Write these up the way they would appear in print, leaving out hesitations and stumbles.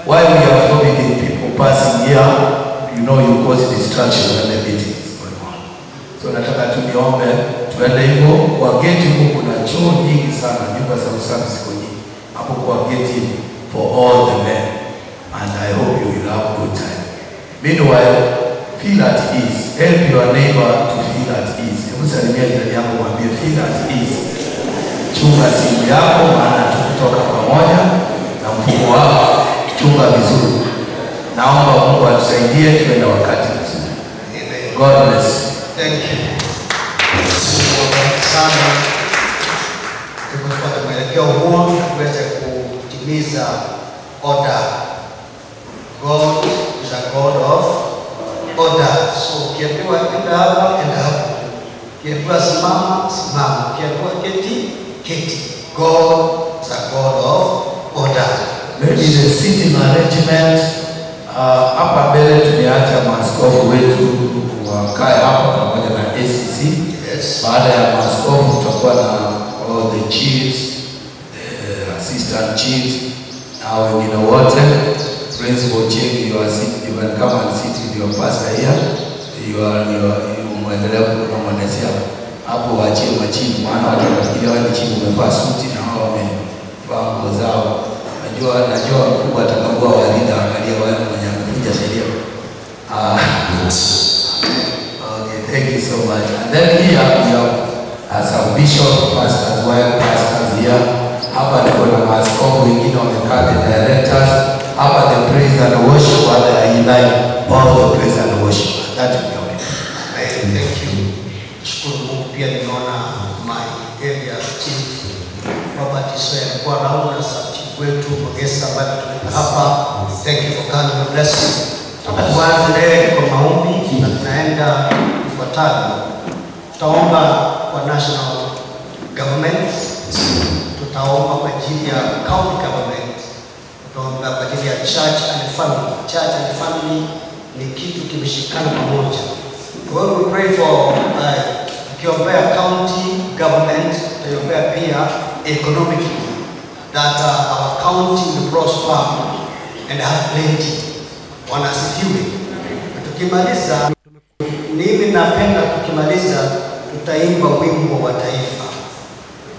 While we are forbidding people passing here, you know you cause distraction when the meeting is going. Tuende hivyo kwa gate huko, kuna choo nyingi sana, nyumba za usafi ziko nyingi hapo kwa gate hivi for all the men, and I hope you will have good time. Meanwhile, feel at ease. Help your neighbor to feel at ease. Hebu salimia jirani yako, mwambie feel at ease. Chunga simu yako, maana tukitoka pamoja na mfuko wako, chunga vizuri. Naomba Mungu atusaidie tuwe na wakati mzuri. Amen. God bless. Thank you. Mungu awabariki sana. Tukifuata mwelekeo huo tuweze kutimiza order. God is a God of order. So ukiambiwa enda hapa, enda hapo. Ukiambiwa simama, simama. Ukiambiwa keti, keti. God is a God of order. Maybe the sitting arrangement, hapa mbele tumeacha maaskofu wetu wakae hapa pamoja na ACC. Yes. Baada ya maaskofu tutakuwa na all the chiefs, the assistant chiefs na wengine wote. Principal chief, you can come and sit with your pastor here. You muendelea kunong'onezea hapo, waachie machifu, maana watu wanafikiria wewe ni chief umevaa suti na wao wamevaa nguo zao. Najua mkubwa atakagua walinda, angalia wale mwenye amevunja sheria. Okay, thank you so much. And then here we have some bishop pastors, wife pastors here. Hapa tuko na maaskofu wengine wamekaa, the directors. Hapa the praise and worship, wale ya line, all the praise and worship. That will be okay. Amen. Thank you. Shukuru Mungu pia nimeona my area chief Robert Israel alikuwa around na sub chief wetu Mogesa ambaye tumeweka hapa. Thank you for coming. God bless you. Tuanze leo kwa maombi na tunaenda ifuatavyo. Tutaomba kwa national government, tutaomba kwa ajili ya county government, tutaomba kwa ajili ya church and family. Church and family ni kitu kimeshikana pamoja. When we pray for tukiombea county government, tutaiombea pia economically, that our county will prosper and have plenty. Bwana asifiwe. Na tukimaliza, mimi napenda tukimaliza tutaimba wimbo wa taifa.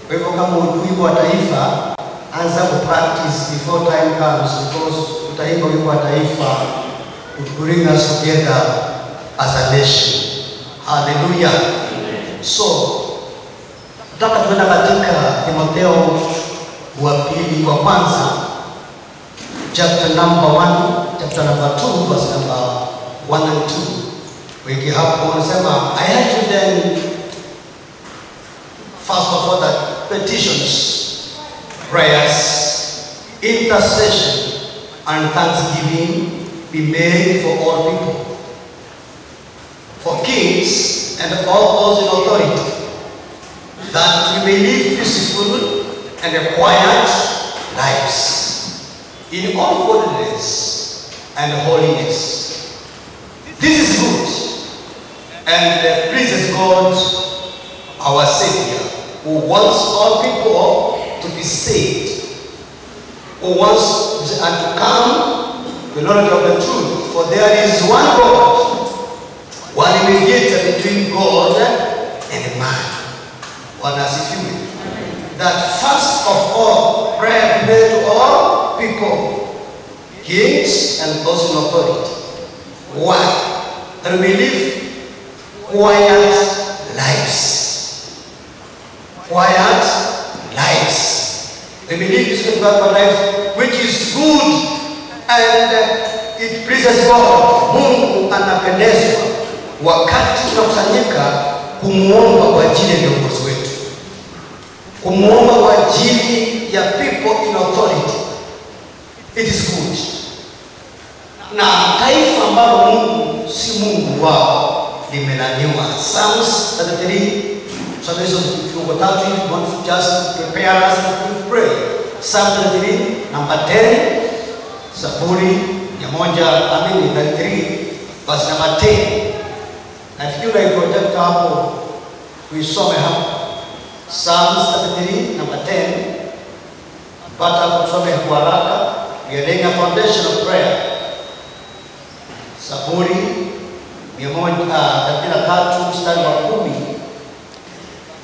Kwa hivyo kama hujui wimbo wa taifa, anza ku practice before time comes, because tutaimba wimbo wa taifa to bring us together as a nation. Hallelujah. So, nataka tuenda katika Timotheo wa pili wa kwanza, chapter number 1, chapter number 2, verse number 1 and 2. Wiki hapo wanasema, I urge you then first of all that petitions, prayers, intercession, and thanksgiving be made for all people, for kings and all those in authority, that we may live peaceful and quiet lives in all godliness and holiness. This is good and pleases God, our Savior, who wants all people to be saved, who wants and to come to the knowledge of the truth. For there is one God, one mediator between God and man. Bwana asifiwe. That first of all, prayer be made to all people, kings and those in authority. Why? That we may live quiet lives. Quiet lives. They may live this quiet life, which is good and it pleases God. Mungu anapendezwa wakati tunakusanyika kumuomba kwa ajili ya viongozi wetu, kumuomba kwa ajili ya people in authority. It is good. Na taifa ambalo Mungu si Mungu wao limelaniwa. Psalms 33. So hizo vifungu tatu hivi want to just prepare us to pray. Psalm 33 number 10, Zaburi 133 verse number 10. Nafikiri unaiproject hapo tuisome hapo. Psalms 33 number 10. Pata tusome kwa haraka. We are laying a foundation of prayer. Zaburi 133 mstari wa 10.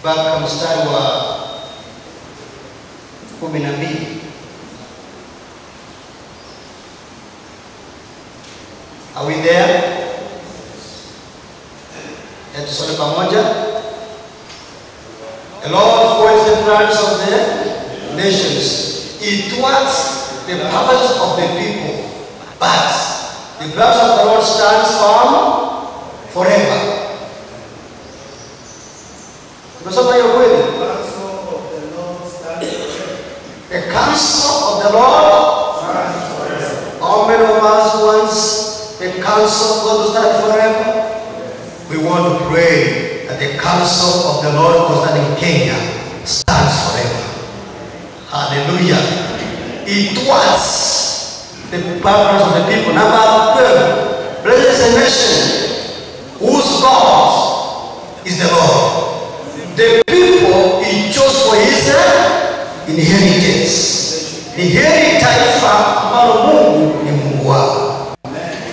mpaka mstari wa 12. Are we there? Tusome pamoja. The Lord forms the plans of the nations. He thwarts the purposes of the people, but the plans of the Lord stands firm forever. Tumesoma hiyo kweli? The counsel of the Lord stands forever. How many of us wants the counsel of God to stand forever? We want to pray that the counsel of the Lord concerning Kenya stands forever. Hallelujah. It thwarts the purpose of the people. Number 12. Blessed is the nation whose God is the Lord. The people he chose for his inheritance. Ni heri taifa ambalo Mungu ni Mungu wao.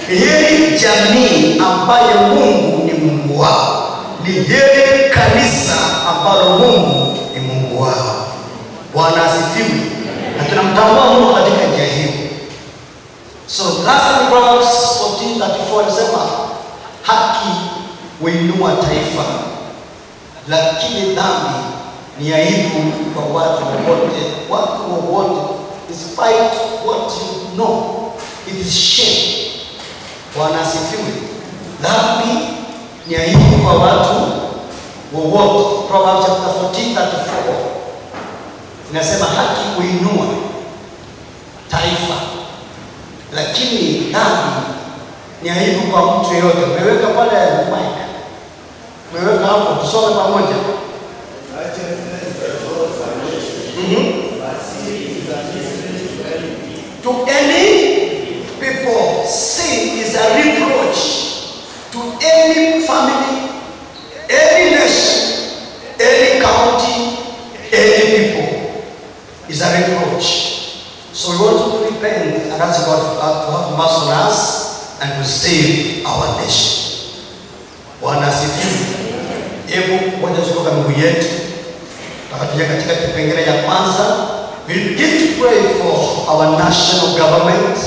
Ni heri jamii ambaye Mungu ni Mungu wao. Ni heri kanisa ambalo Mungu ni Mungu wao. Bwana asifiwe. Na tunamtambua Mungu katika njia hiyo. So last Proverbs 14:34 inasema haki huinua taifa, lakini dhambi ni aibu kwa watu wote. Watu wote, despite what you know, it is shame. Bwana asifiwe. Dhambi ni aibu kwa watu wowote. Proverbs chapter 14:34 inasema haki huinua taifa, lakini dhambi ni aibu kwa mtu yeyote. Umeweka pale mic, umeweka hapo, tusome pamoja. To any people, sin is a reproach to any family, any nation, any county, any people. Is a reproach. So we want to repent and ask God to have mercy on us and to save our nation. Bwana asifiwe. Hebu ngoja tushike miguu yetu. Tutakapokuja katika kipengele ya kwanza, we begin to pray for our national government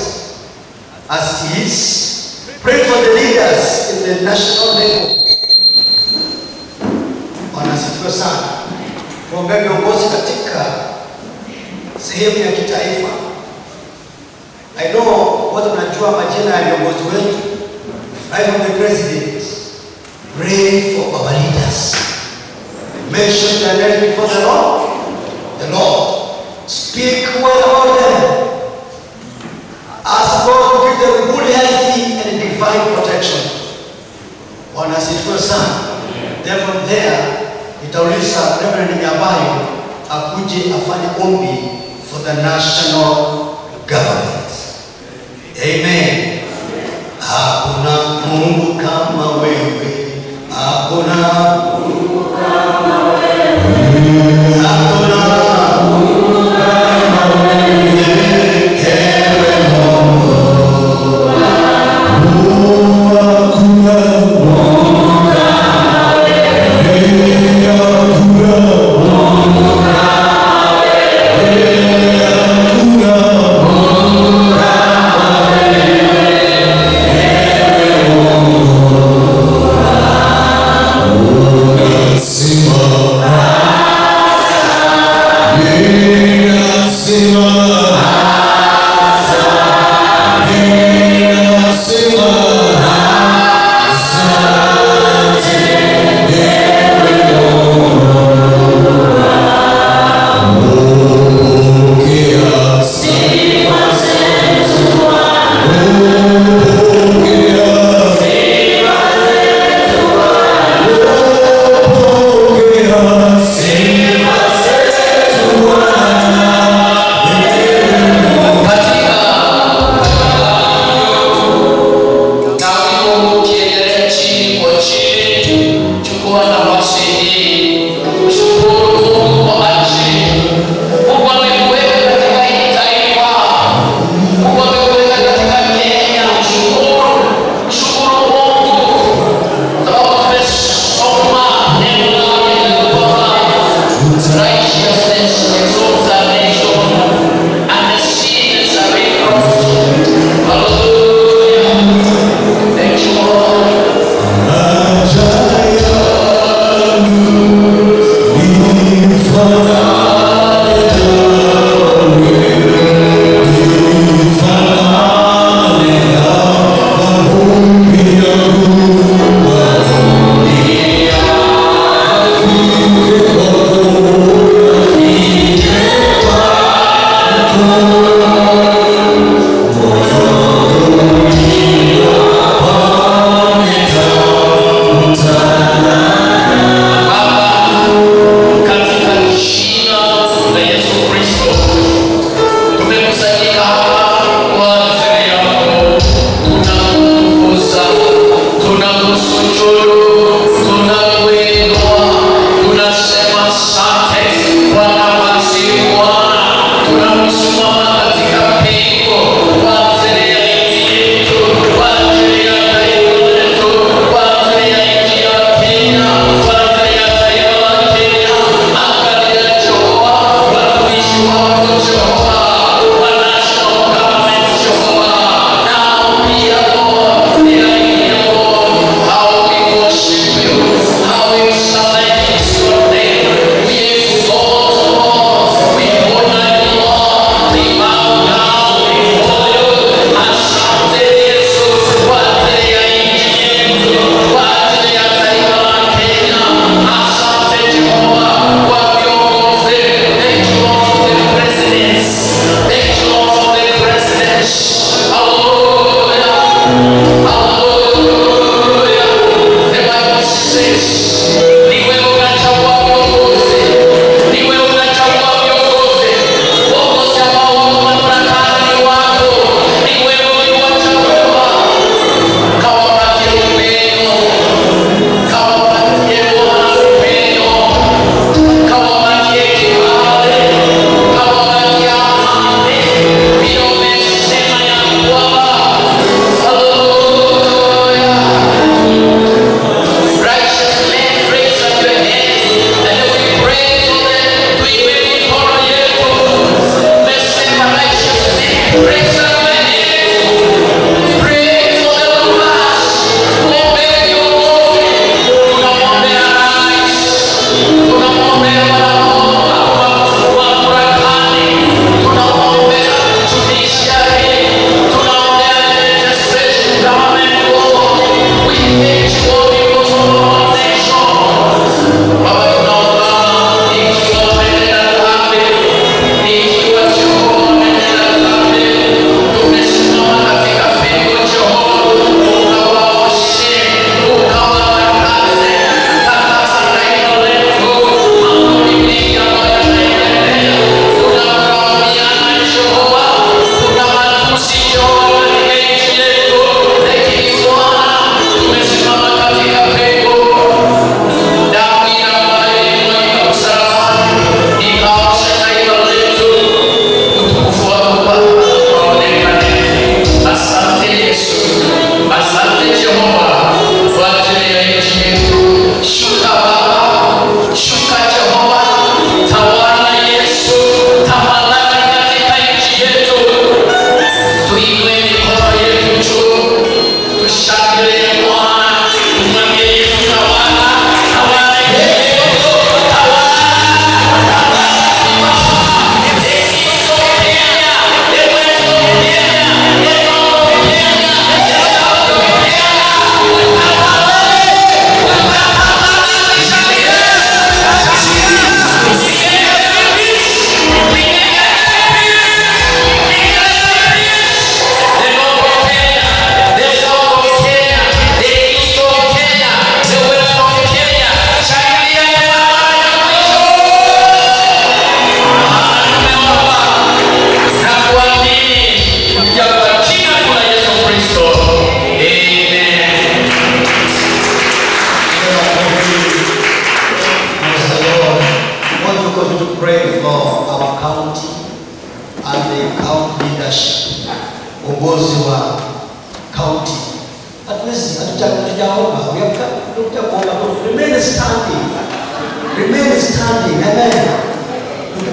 as it is. Pray for the leaders in the national level. Bwana asifiwe sana. Tuombe viongozi katika sehemu ya kitaifa. I know wote mnajua majina ya viongozi wetu. Right from the president. Pray for our leaders. Mention their names before the Lord. The Lord. Speak well about them. Ask God to give them good, healthy, and divine protection. Bwana asifiwe sana. Then from there, nitauliza Reverend Nyabayo akuje afanye ombi for the national government. Amen. Hakuna Mungu kama wewe. Hakuna Mungu kama wewe. Hakuna Mungu kama wewe. Ewe Mungu. Hakuna Mungu kama wewe. Hakuna Mungu kama wewe. Hakuna Mungu kama wewe. Ewe Mungu.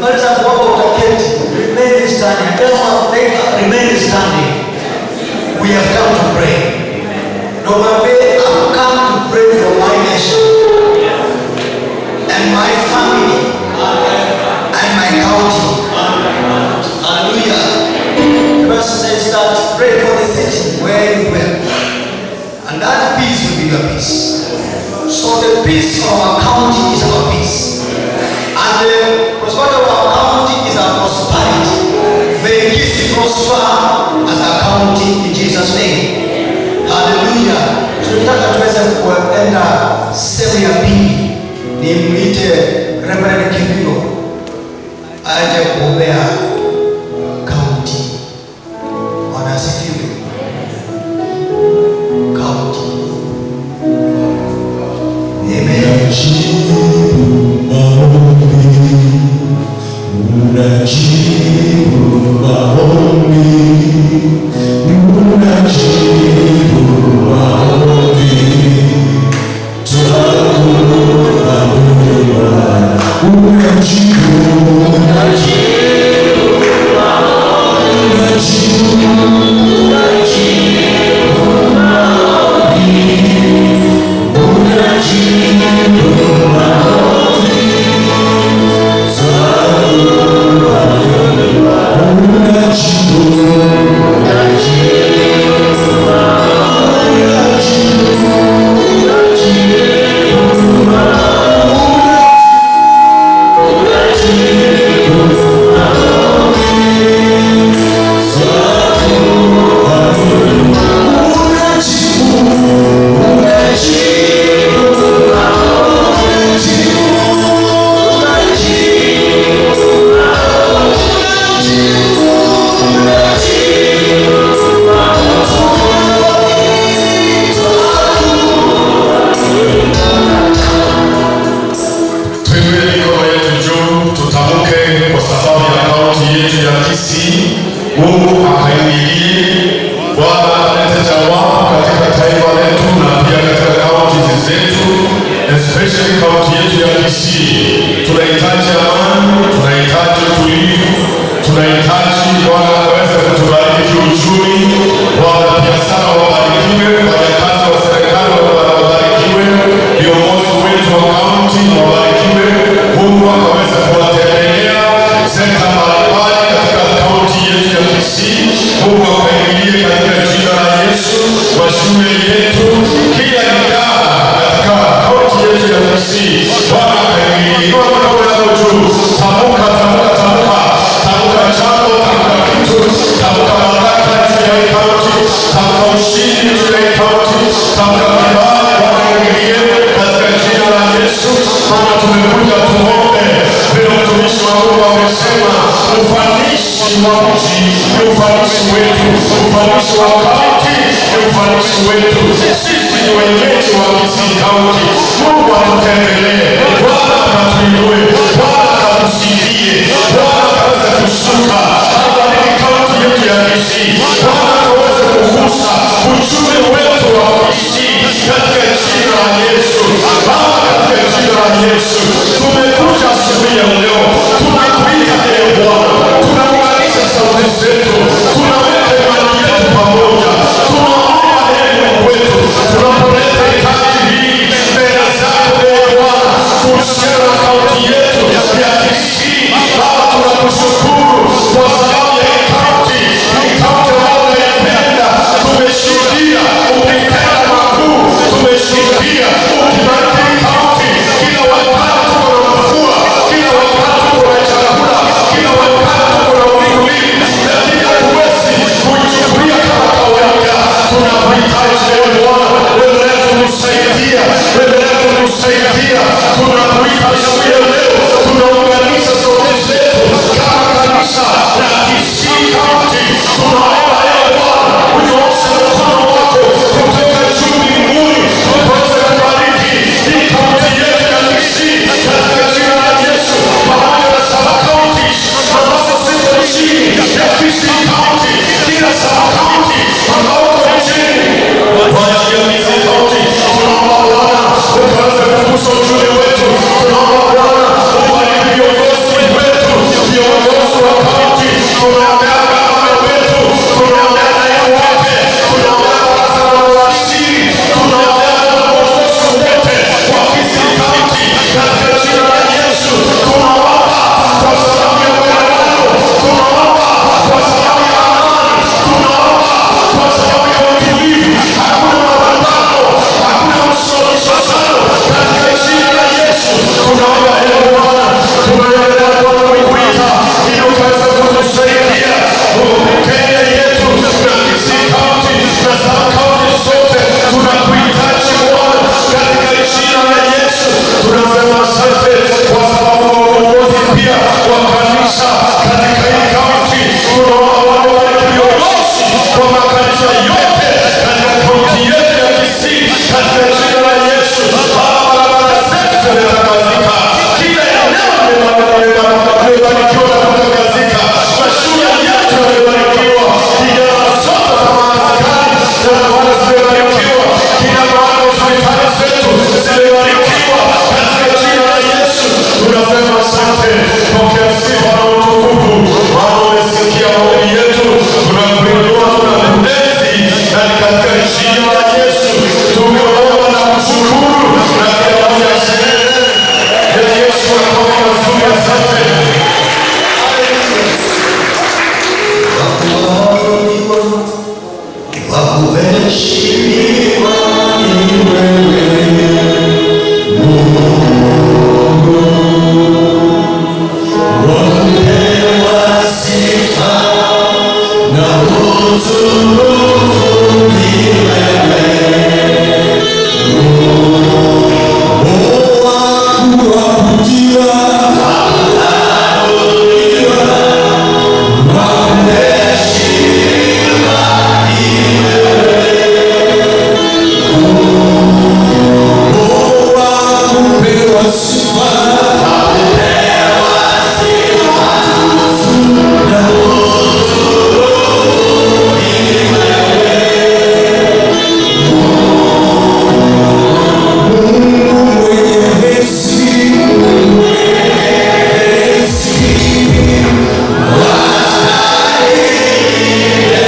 Tukimaliza kuomba utaketi. Remain standing. Tell your neighbor, remain standing. We have come to pray. No matter, I've come to pray for my nation and my family and my county. Hallelujah. The verse says that pray for the city where you will, and that peace will be your peace. So the peace of our county is our peace, and the prosperity of our county is our prosperity. May Kisii prosper as our county in Jesus' name. Hallelujah. Tunataka tuweze kuenda sehemu ya pili. Nimwite Reverend Kibiro aje kuombea county. Bwana asifiwe. County. Amen. Unajibu maombi, unajibu maombi, twakuabudu Bwana. Unajibu, unajibu maombi, unajibu maombi, unajibu maombi, twakuabudu Bwana. Unajibu, unajibu maombi, unajibu maombi, unajibu maombi, twakuabudu Bwana. Unajibu, unajibu maombi, unajibu maombi, unajibu Tuinue mikono yetu juu, tutamke kwa sababu ya kaunti yetu ya Kisii. Mungu akaingilie, Bwana alete jawabu katika taifa letu na pia katika kaunti zetu, especially kaunti yetu ya Kisii. Tunahitaji amani, tunahitaji utulivu, tunahitaji Bwana aweze kutubariki kiuchumi, wanabiashara wabarikiwe, wafanyakazi wa serikali wabarikiwe, viongozi wetu wa kaunti wabarikiwe. Mungu akaweza kuwatembelea sekta mbalimbali katika kaunti yetu ya Kisii. Mungu akaingilie katika jina la Yesu, kwa shule yetu, kila idara katika kaunti yetu ya Kisii. Bwana akaingilie. Inua mikono yako juu, tamka, tamka, tamka, tamka jambo, tamka kitu, tamka baraka juu ya hii kaunti, tamka ushindi juu ya hii kaunti, tamka kibali. Bwana aingilie katika jina la Yesu. Maana tumekuja tuombe vile mtumishi wa Mungu amesema, ufanisi wa mji ni ufanisi wetu, ufanisi wa kaunti ni ufanisi wetu. Sisi ni wenyeji wa Kisii Kaunti. Mungu atutembelee, Bwana akatuinue, Bwana akatusikie, Bwana akaweze kushuka abariki kaunti yetu ya Kisii, Bwana akaweze kugusa uchumi wetu wa Kisii katika jina la Yesu. Baba, katika jina la Yesu tumekuja asubuhi ya leo, tunakuita ee Bwana, tunaunganisha sauti zetu, tunaweka imani yetu pamoja, tunaomba ee Mungu wetu, tunapoleta hitaji hili mbele zako ee Bwana, kuhusiana na kaunti yetu ya Kisii. Baba, tunakushukuru kwa sababu ya hii kaunti, hii kaunti ambayo unaipenda. Tumeshuhudia ukitenda makuu, tumeshuhudia ukibariki hii kaunti. Kila wakati tuko na mvua, kila wakati tuko na chakula, kila wakati tuko na utulivu, lakini hatuwezi kuichukulia kama kawaida. Tunakuhitaji ewe Bwana, endelea kutusaidia, endelea kutusaidia. Tunakuita siku ya leo, tunaunganisha sauti zetu kama kanisa la Kisii County. Tunaomba ewe Bwana, unyooshe mkono wako kutoka juu mbinguni, ukaweze kubariki hii kaunti yetu ya Kisii katika jina la Yesu, pamoja na sub counties ambazo ziko chini ya Kisii County, kila sub county ambao uko chini kwa ajili ya Kisii County. Tunaomba Bwana ukaweze kugusa uchumi wetu, tunaomba Bwana ubariki viongozi wetu, pia wa kanisa katika hii kaunti. Tunaomba Bwana ubariki viongozi wa makanisa yote katika kaunti yetu ya Kisii katika jina la Yesu. Baba, barabara zetu zimetakasika, kila eneo limebarikiwa na kutakasika, mashule yetu yamebarikiwa, idara zote za maaskari na Bwana zimebarikiwa, kila mahali hospitali zetu zimebarikiwa katika jina la Yesu. Tunasema asante, pokea sifa na utukufu, maana umesikia maombi yetu. Tunakuinua, tunakuenzi, na ni katika jina la Yesu tumeomba na kushukuru, na kila mmoja aseme ya Yesu makofi mazuri. Asante. Wakuheshimiwa ni wewe Mungu, wakupewa sifa na utukufu ni wewe Mungu, wakuabudiwa, wakuheshimiwa ni wewe Wakupewa sifa, na utukufu ni wewe Mungu mwenye enzi, wastahili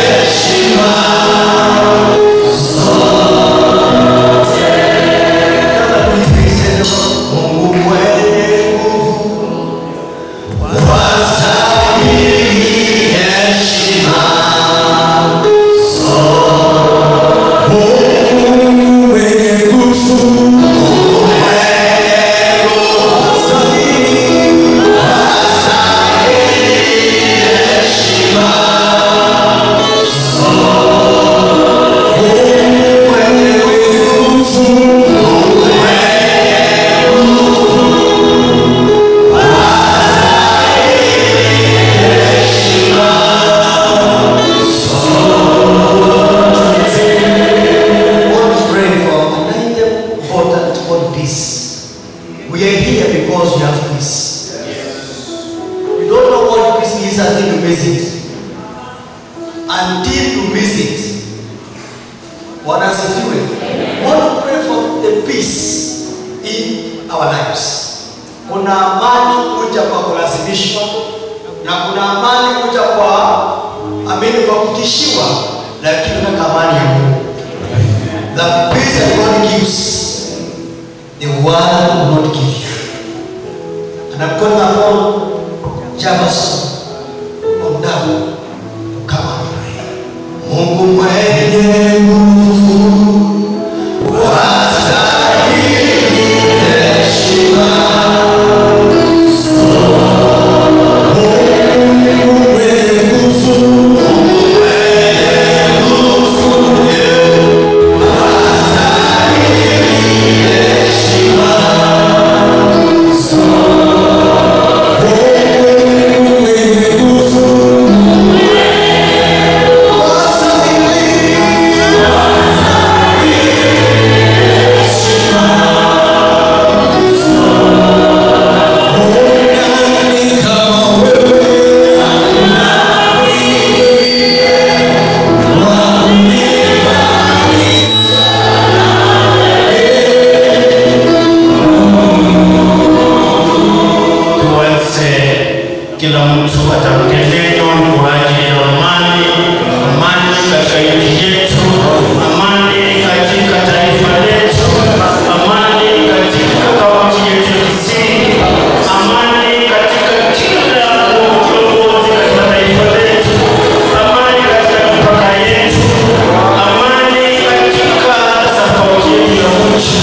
heshima Mungu mwenye nguvu, wastahili heshima zote. Mungu mwenye nguvu, wastahili heshima zote. Mungu mwenye nguvu, want to pray for an item important called peace. We are here because we have peace. You don't know what peace is until you miss it. Until you miss it. Bwana asifiwe. Want to pray for the peace in our lives. Kuna amani kuja kwa kulazimishwa na kuna amani kuja kwa amini kwa kutishiwa, lakini tunataka amani ya Mungu. The peace that God gives, the world will not give you. And I'm calling upon Jefferson Ondabu to come and pray. Mungu mwenye nguvu, wastahili heshima zote. Mungu mwenye nguvu, wastahili heshima zote. Mungu mwenye nguvu, wastahili Tuweze kila mtu atamke neno kwa ajili ya amani, amani katika nchi yetu, amani katika taifa letu, amani katika kaunti yetu ya Kisii, amani katika kila kiongozi katika taifa letu, amani katika mipaka yetu, amani katika kaunti yetu ya nchi.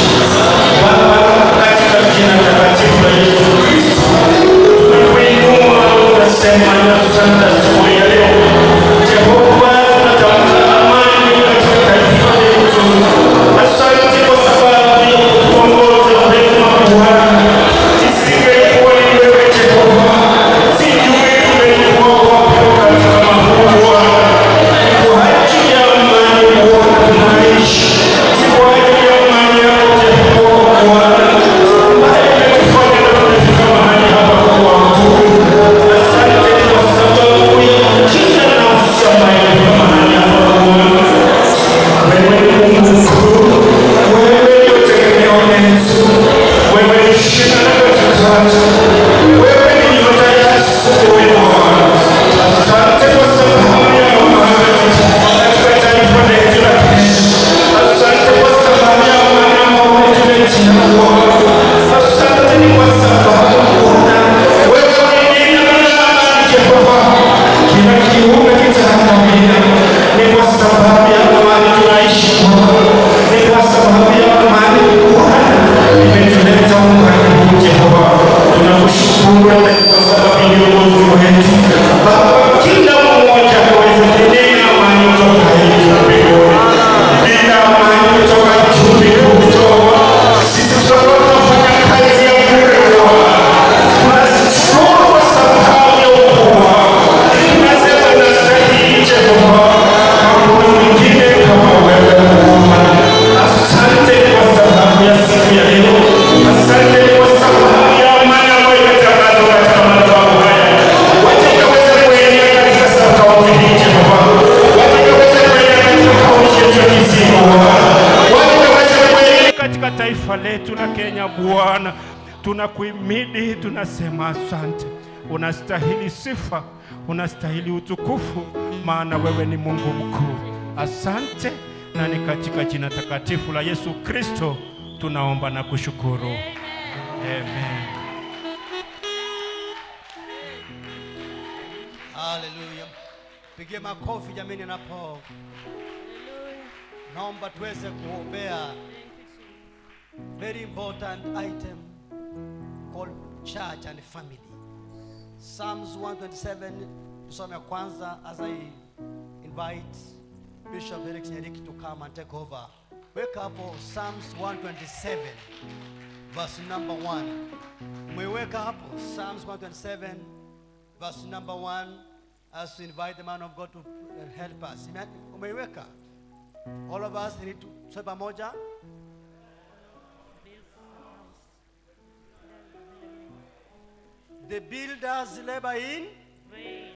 Baba, katika jina takatifu la Yesu Kristo, tunakuinua, tunasema Asante. Wewe ni nyota ya asubuhi Bwana. Asante kwa sababu ya amani katika taifa letu la Kenya. Asante kwa sababu ya amani ambayo umetuletea Bwana. Asante ni kwa sababu Bwana wewe ulinena bila amani Jehova, kila kiumbe kitaangamia. Ni kwa sababu ya amani tunaishi Bwana. Ni kwa sababu ya amani Bwana imetuleta ukaribu Jehova. Tunakushukuru kwa sababu ni uongozi wetu Baba, kila mmoja aweze kunena amani kutoka juu mbinguni, nena amani kutoka juu mbinguni Jehova. Sisi tutakuwa tunafanya kazi ya bure Bwana. Tunashukuru kwa sababu ya ukuu wako. Tunasema unastahili Jehova, hakuna mwingine kama wewe Bwana. Asante kwa sababu ya siku ya leo. Asante kwa sababu ya amani ambayo imetangazwa katika madhabahu haya. Wacha ikaweze kuenea katika kaunti hii Jehova. Wacha ikaweze kuenea katika kaunti yetu ya Kisii Bwana. Wacha ikaweze kuenea katika taifa letu la Kenya Bwana. Tunakuhimidi, tunasema asante. Unastahili sifa, unastahili utukufu, maana wewe ni Mungu mkuu. Asante, na ni katika jina takatifu la Yesu Kristo tunaomba na kushukuru. Amen. Hallelujah. Pigie makofi jamani anapo. Naomba tuweze kuombea very important item called church and family. Psalms 127 tusome kwanza as I invite Bishop Felix Nyariki to come and take over. Wake up Psalms 127 verse number 1. Umeiweka hapo Psalms 127 verse number 1 as we invite the man of God to help us. Umeiweka? All of us need to say pamoja. The builders labor in vain.